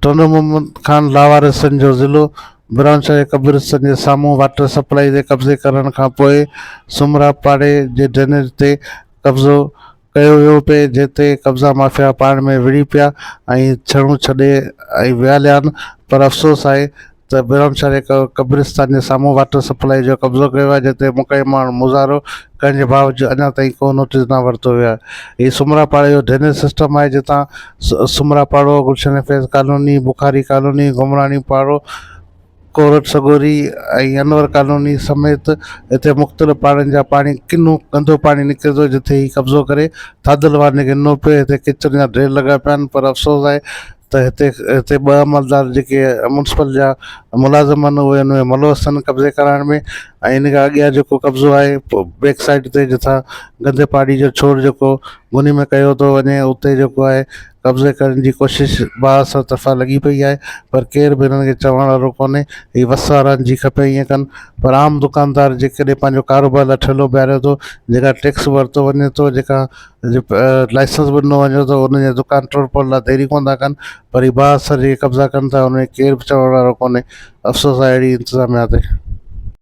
ٽنڊو محمد خان لاوارثن جو ضلعو برائون شاهه جي قبرستان جي سامهون واٽر سپلائي تي قبضي ڪرڻ کان پوء سومرا پاڙي جي ڊرينيج تي قبضو ڪيو ويو پئي جنهن تي قبضا مافيا پاڻ ۾ وڙهي پيا ۽ ڇڙون ڇڏي ۽ ويا هليا پر افسوس آهي ته برهم شاهه جي قبرستان جي سامهون واٽر سپلائي جو قبضو ڪيو ويو آهي جنهن تي مقيماڻ مظاهرو ڪرڻ جي باوجود اڃا تائين ڪو نوٽيس نه ورتو ويو آهي هي سومرا پاڙي جو ڊرينيج سسٽم آهي جتان سومرا پاڙو، گلشن فيض ڪالوني، بخاري ڪالوني، گمراڻي پاڙو، ڪورٽ سڳوري ۽ انور ڪالوني سميت هتي مختلف پاڙن جا پاڻي ڪنو گندو پاڻي نڪري ٿو جتي هي قبضو ڪري ٿاڌل وارن کي ڏنو پيو هتي ڪچرن جا ڍير لڳا پيا آهن پر افسوس آهي ته هتي هتي ٻه عملدار جيڪي ميونسپل جا ملازم آهن اهي ان ۾ ملوث آهن قبضي ڪرائڻ ۾ ۽ ان کان اڳيان جيڪو قبضو آهي بيڪ سائيڊ تي جتان گندي پاڻي جو ڇوڙ جيڪو گني ۾ ڪيو ٿو وڃي اتي جيڪو آهي قبضي ڪرڻ جي ڪوشش بااثر طرفان لڳي پئي آهي پر ڪير به هنن کي چوڻ وارو ڪونهي هي وس وارن جي کپي ائين ڪن پر عام دڪاندار جيڪڏهن پنهنجو ڪاروبار لاء ٺيلو بيهاري ٿو جيڪا ٽيڪس ورتو وڃي ٿو جيڪا لائسنس به ڏنو وڃي ٿو ان جي دڪان ٽوڙ ڦوڙ لاء ديري ڪونه ٿا ڪن پر هي بااثر جيڪي قبضا ڪن ٿا ان کي ڪير به چوڻ وارو ڪونهي افسوس آهي اهڙي انتظاميا تي.